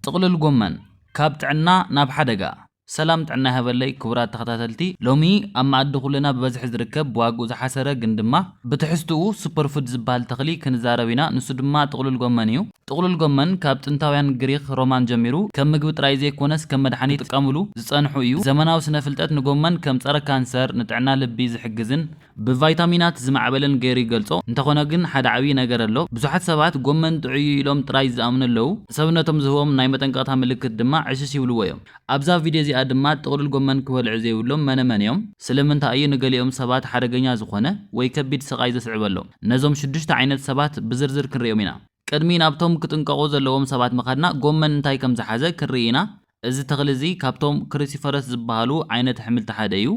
ጥቕልል ጎመን፣ ካብ ጥዕና ናብ ሓደጋ። ሰላም ጥዕና ይሃበለይ ክቡራት ተኸታተልቲ። ሎሚ ኣብ መኣዲ ኩልና ብበዝሒ ዝርከብ፣ ብዋግኡ ዝሓሰረ ግን ድማ ብትሕዝትኡ ሱፐርፉድ ዝበሃል ተኽሊ ክንዛረብ ኢና። ንሱ ድማ ጥቕልል ጎመን እዩ። ጥቕልል ጎመን ካብ ጥንታውያን ግሪኽ ሮማን ጀሚሩ ከም ምግቢ ጥራይ ዘይኮነስ ከም መድሓኒት ክጥቀምሉ ዝጸንሑ እዩ። ዘመናዊ ስነ ፍልጠት ንጎመን ከም ጸረ ካንሰር፣ ንጥዕና ልቢ ዝሕግዝን ብቫይታሚናት ዝማዕበለን ገይሩ ይገልጾ። እንተኾነ ግን ሓደ ዓብዪ ነገር ኣሎ። ብዙሓት ሰባት ጎመን ጥዑይ እዩ ኢሎም ጥራይ ዝኣምኑ ኣለዉ። ሰብነቶም ዝህቦም ናይ መጠንቀቕታ ምልክት ድማ ዕሽሽ ይብልዎ እዮም። ኣብዛ ቪድዮ እዚኣ ድማ ጥቕልል ጎመን ክበልዑ ዘይብሎም መነ መን እዮም? ስለምንታይ እዩ ንገሊኦም ሰባት ሓደገኛ ዝኾነ ወይ ከቢድ ስቓይ ዘስዕበሎም? ነዞም ሽዱሽተ ዓይነት ሰባት ብዝርዝር ክንሪኦም ኢና። ቅድሚ ናብቶም ክጥንቀቑ ዘለዎም ሰባት ምኻድና፣ ጎመን እንታይ ከም ዝሓዘ ክንርኢ ኢና። እዚ ተኽሊ እዚ ካብቶም ክሪሲፈረስ ዝበሃሉ ዓይነት ኣሕምልቲ ሓደ እዩ።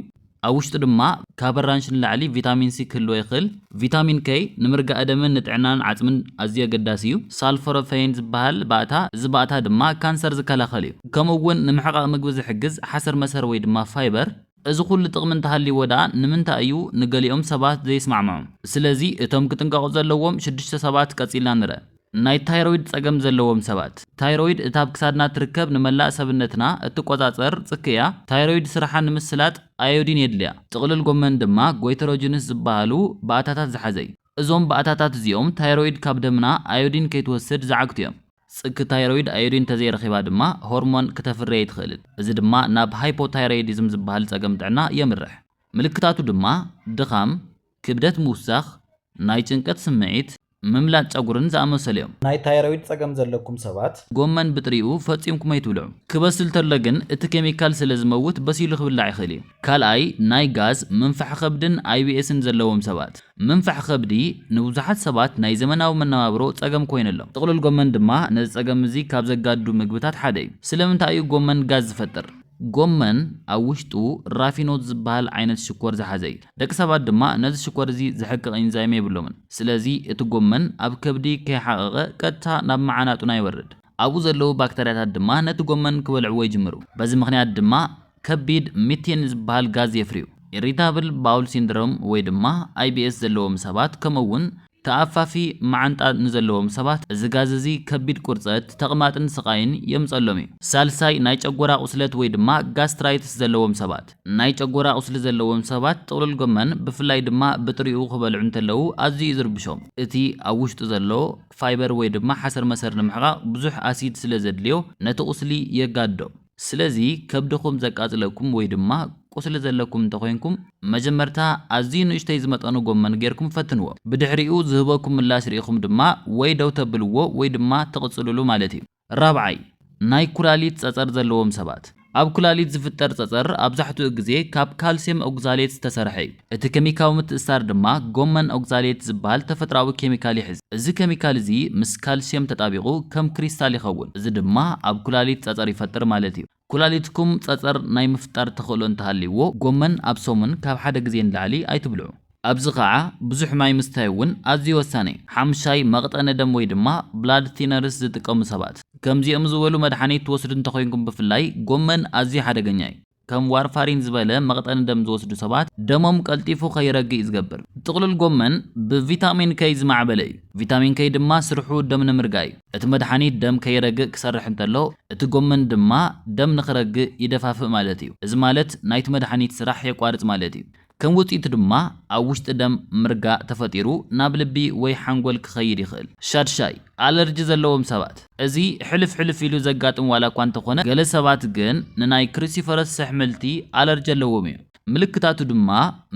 ኣብ ውሽጡ ድማ ካብ ኣራንሺ ንላዕሊ ቪታሚን ሲ ክህልዎ ይኽእል። ቪታሚን ኬ ንምርጋእ ደምን ንጥዕናን ዓጽምን ኣዝዩ ኣገዳሲ እዩ። ሳልፎሮፌን ዝበሃል ባእታ፣ እዚ ባእታ ድማ ካንሰር ዝከላኸል እዩ። ከምኡ እውን ንምሕቓቕ ምግቢ ዝሕግዝ ሓሰር መሰር ወይ ድማ ፋይበር። እዚ ኩሉ ጥቕሚ እንተሃልይዎ ደኣ ንምንታይ እዩ ንገሊኦም ሰባት ዘይስማዕምዖም? ስለዚ እቶም ክጥንቀቑ ዘለዎም ሽዱሽተ ሰባት ቀጺልና ንርአ። ናይ ታይሮይድ ጸገም ዘለዎም ሰባት። ታይሮይድ እታ ኣብ ክሳድና ትርከብ ንመላእ ሰብነትና እትቆጻጸር ጽኪ እያ። ታይሮይድ ስርሓ ንምስላጥ ኣዮዲን የድልያ። ጥቕልል ጎመን ድማ ጎይተሮጅንስ ዝበሃሉ ባእታታት ዝሓዘ እዩ። እዞም ባእታታት እዚኦም ታይሮይድ ካብ ደምና ኣዮዲን ከይትወስድ ዝዓግቱ እዮም። ጽኪ ታይሮይድ ኣዮዲን እንተዘይረኺባ ድማ ሆርሞን ክተፍሪ ኣይትኽእልን። እዚ ድማ ናብ ሃይፖታይሮይዲዝም ዝበሃል ጸገም ጥዕና የምርሕ። ምልክታቱ ድማ ድኻም፣ ክብደት ምውሳኽ፣ ናይ ጭንቀት ስምዒት፣ ምምላጥ ጨጉርን ዝኣመሰሉ እዮም። ናይ ታይሮይድ ጸገም ዘለኩም ሰባት ጎመን ብጥሪኡ ፈጺምኩም ኣይትብልዑ። ክበስል ተሎ ግን እቲ ኬሚካል ስለ ዝመውት በሲሉ ክብላዕ ይኽእል እዩ። ካልኣይ፣ ናይ ጋዝ፣ ምንፋሕ ከብድን ኣይ ቢ ኤስን ዘለዎም ሰባት። ምንፋሕ ከብዲ ንብዙሓት ሰባት ናይ ዘመናዊ መነባብሮ ጸገም ኮይኑሎም። ጥቕልል ጎመን ድማ ነዚ ጸገም እዚ ካብ ዘጋዱ ምግብታት ሓደ እዩ። ስለምንታይ እዩ ጎመን ጋዝ ዝፈጥር? ጎመን ኣብ ውሽጡ ራፊኖት ዝበሃል ዓይነት ሽኮር ዝሓዘ እዩ። ደቂ ሰባት ድማ ነዚ ሽኮር እዚ ዝሕቅቕ ኢንዛይም የብሎምን። ስለዚ እቲ ጎመን ኣብ ከብዲ ከይሓቐቐ ቀጥታ ናብ መዓናጡና ይወርድ። ኣብኡ ዘለዉ ባክተርያታት ድማ ነቲ ጎመን ክበልዕዎ ይጅምሩ። በዚ ምኽንያት ድማ ከቢድ ሚቴን ዝበሃል ጋዝ የፍርዩ። ኢሪታብል ባውል ሲንድሮም ወይ ድማ ኣይ ቢ ኤስ ዘለዎም ሰባት፣ ከምኡ እውን ተኣፋፊ መዓንጣ ንዘለዎም ሰባት፣ እዚ ጋዝ እዚ ከቢድ ቁርጸት፣ ተቕማጥን ስቓይን የምጸሎም እዩ። ሳልሳይ፣ ናይ ጨጎራ ቁስለት ወይ ድማ ጋስትራይትስ ዘለዎም ሰባት። ናይ ጨጎራ ቁስሊ ዘለዎም ሰባት ጥቕልል ጎመን ብፍላይ ድማ ብጥሪኡ ክበልዑ እንተለዉ ኣዝዩ እዩ ዝርብሾም። እቲ ኣብ ውሽጡ ዘሎ ፋይበር ወይ ድማ ሓሰር መሰር ንምሕቓቕ ብዙሕ ኣሲድ ስለ ዘድልዮ ነቲ ቁስሊ የጋድዶ። ስለዚ ከብድኹም ዘቃጽለኩም ወይ ድማ ቁስሊ ዘለኩም እንተኾይንኩም፣ መጀመርታ ኣዝዩ ንእሽተይ ዝመጠኑ ጎመን ጌርኩም ፈትንዎ። ብድሕሪኡ ዝህበኩም ምላሽ ርኢኹም ድማ ወይ ደው ተብልዎ ወይ ድማ ትቕጽልሉ ማለት እዩ። ራብዓይ፣ ናይ ኩላሊት ጸጸር ዘለዎም ሰባት። ኣብ ኩላሊት ዝፍጠር ጸጸር ኣብዛሕትኡ ግዜ ካብ ካልሲየም ኦግዛሌት ዝተሰርሐ እዩ። እቲ ኬሚካዊ ምትእስሳር ድማ ጎመን ኦግዛሌት ዝበሃል ተፈጥሮኣዊ ኬሚካል ይሕዝ። እዚ ኬሚካል እዚ ምስ ካልሲየም ተጣቢቑ ከም ክሪስታል ይኸውን። እዚ ድማ ኣብ ኩላሊት ጸጸር ይፈጥር ማለት እዩ። ኩላሊትኩም ጸጸር ናይ ምፍጣር ተኽእሎ እንተሃልይዎ፣ ጎመን ኣብ ሰሙን ካብ ሓደ ግዜ ንላዕሊ ኣይትብልዑ። ኣብዚ ኸዓ ብዙሕ ማይ ምስታይ እውን ኣዝዩ ወሳኒ እዩ። ሓምሻይ፣ መቕጠኒ ደም ወይ ድማ ብላድ ቲነርስ ዝጥቀሙ ሰባት። ከምዚኦም ዝበሉ መድሓኒት ትወስዱ እንተኾይንኩም ብፍላይ፣ ጎመን ኣዝዩ ሓደገኛ እዩ። ከም ዋርፋሪን ዝበለ መቕጠኒ ደም ዝወስዱ ሰባት ደሞም ቀልጢፉ ከይረግእ እዩ ዝገብር። ጥቕልል ጎመን ብቪታሚን ኬይ ዝማዕበለ እዩ። ቪታሚን ኬይ ድማ ስርሑ ደም ንምርጋእ እዩ። እቲ መድሓኒት ደም ከይረግእ ክሰርሕ እንተሎ፣ እቲ ጎመን ድማ ደም ንኽረግእ ይደፋፍእ ማለት እዩ። እዚ ማለት ናይቲ መድሓኒት ስራሕ የቋርጽ ማለት እዩ። ከም ውጽኢቱ ድማ ኣብ ውሽጢ ደም ምርጋእ ተፈጢሩ ናብ ልቢ ወይ ሓንጎል ክኸይድ ይኽእል። ሻድሻይ፣ ኣለርጂ ዘለዎም ሰባት። እዚ ሕልፍ ሕልፍ ኢሉ ዘጋጥም ዋላ እኳ እንተኾነ፣ ገለ ሰባት ግን ንናይ ክሪሲፈረስ ኣሕምልቲ ኣለርጂ ኣለዎም እዩ። ምልክታቱ ድማ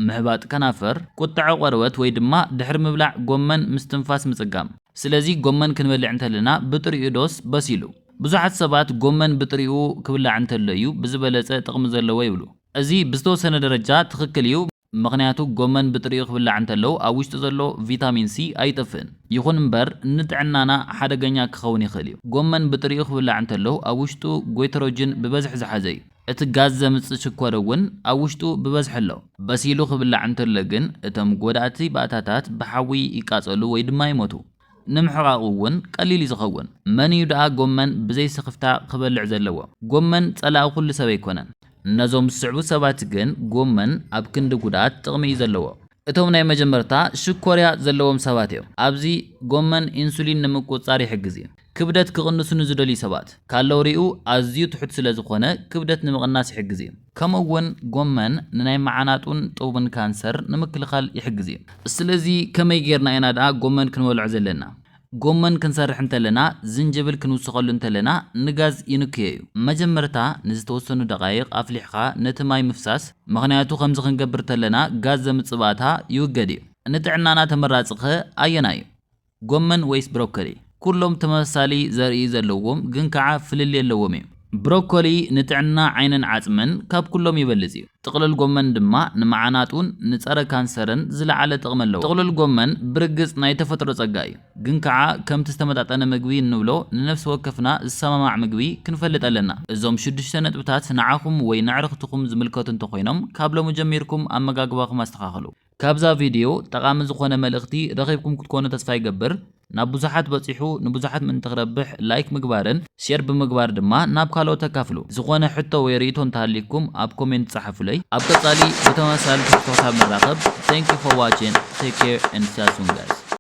ምሕባጥ ከናፈር፣ ቁጥዐ ቆርበት ወይ ድማ ድሕሪ ምብላዕ ጎመን ምስትንፋስ ምጽጋም። ስለዚ ጎመን ክንበልዕ እንተለና ብጥሪኡ ዶስ በሲሉ? ብዙሓት ሰባት ጎመን ብጥሪኡ ክብላዕ እንተሎ እዩ ብዝበለጸ ጥቕሚ ዘለዎ ይብሉ። እዚ ብዝተወሰነ ደረጃ ትኽክል እዩ፣ ምኽንያቱ ጎመን ብጥሪኡ ክብላዕ እንተሎ ኣብ ውሽጡ ዘሎ ቪታሚን ሲ ኣይጠፍእን። ይኹን እምበር ንጥዕናና ሓደገኛ ክኸውን ይኽእል እዩ። ጎመን ብጥሪኡ ክብላዕ እንተሎ ኣብ ውሽጡ ጎይተሮጅን ብበዝሒ ዝሓዘ እዩ። እቲ ጋዝ ዘምጽእ ሽኮር እውን ኣብ ውሽጡ ብበዝሒ ኣሎ። በሲሉ ክብላዕ እንተሎ ግን እቶም ጎዳእቲ ባእታታት ብሓዊ ይቃጸሉ ወይ ድማ ይሞቱ። ንምሕቓቑ እውን ቀሊል እዩ ዝኸውን። መን እዩ ደኣ ጎመን ብዘይ ስኽፍታ ክበልዕ ዘለዎ? ጎመን ጸላኢ ኩሉ ሰብ ኣይኮነን። ነዞም ዝስዕቡ ሰባት ግን ጎመን ኣብ ክንዲ ጉድኣት ጥቕሚ እዩ ዘለዎ። እቶም ናይ መጀመርታ ሽኮርያ ዘለዎም ሰባት እዮም። ኣብዚ ጎመን ኢንሱሊን ንምቁጽጻር ይሕግዝ እዩ። ክብደት ክቕንሱ ንዝደልዩ ሰባት ካሎሪኡ ኣዝዩ ትሑት ስለ ዝኾነ ክብደት ንምቕናስ ይሕግዝ እዩ። ከምኡ እውን ጎመን ንናይ መዓናጡን ጡብን ካንሰር ንምክልኻል ይሕግዝ እዩ። ስለዚ ከመይ ጌርና ኢና ደኣ ጎመን ክንበልዖ ዘለና? ጎመን ክንሰርሕ እንተለና ዝንጅብል ክንውስኸሉ እንተለና ንጋዝ ይንክዮ እዩ። መጀመርታ ንዝተወሰኑ ደቓይቕ ኣፍሊሕኻ ነቲ ማይ ምፍሳስ፣ ምኽንያቱ ከምዚ ክንገብር እንተለና ጋዝ ዘምጽእ ባእታ ይውገድ እዩ። ንጥዕናና ተመራጺኸ ኣየናይ እዩ? ጎመን ወይስ ብሮኮሊ? ኩሎም ተመሳሳሊ ዘርኢ ዘለዎም ግን ከዓ ፍልልይ ኣለዎም እዩ። ብሮኮሊ ንጥዕና ዓይንን ዓጽምን ካብ ኩሎም ይበልጽ እዩ። ጥቕልል ጎመን ድማ ንመዓናጡን ንጸረ ካንሰርን ዝለዓለ ጥቕሚ ኣለዎ። ጥቕልል ጎመን ብርግጽ ናይ ተፈጥሮ ጸጋ እዩ፣ ግን ከዓ ከምቲ ዝተመጣጠነ ምግቢ እንብሎ ንነፍሲ ወከፍና ዝሰማማዕ ምግቢ ክንፈልጥ ኣለና። እዞም ሽዱሽተ ነጥብታት ንዓኹም ወይ ንዕርኽትኹም ዝምልከቱ እንተኾይኖም ካብ ሎሚ ጀሚርኩም ኣመጋግባኹም ኣስተኻኽሉ። ካብዛ ቪድዮ ጠቓሚ ዝኾነ መልእኽቲ ረኺብኩም ክትኮኑ ተስፋ ይገብር። ናብ ብዙሓት በጺሑ ንብዙሓት ምእንቲ ክረብሕ ላይክ ምግባርን ሼር ብምግባር ድማ ናብ ካልኦት ኣካፍሉ። ዝኾነ ሕቶ ወይ ርእይቶ እንተሃልይኩም ኣብ ኮሜንት ጸሓፉለይ። ኣብ ቀጻሊ ብተመሳሳሊ ትሕዝቶ ክሳብ ንራኸብ thank you for watching, take care and see you soon guys።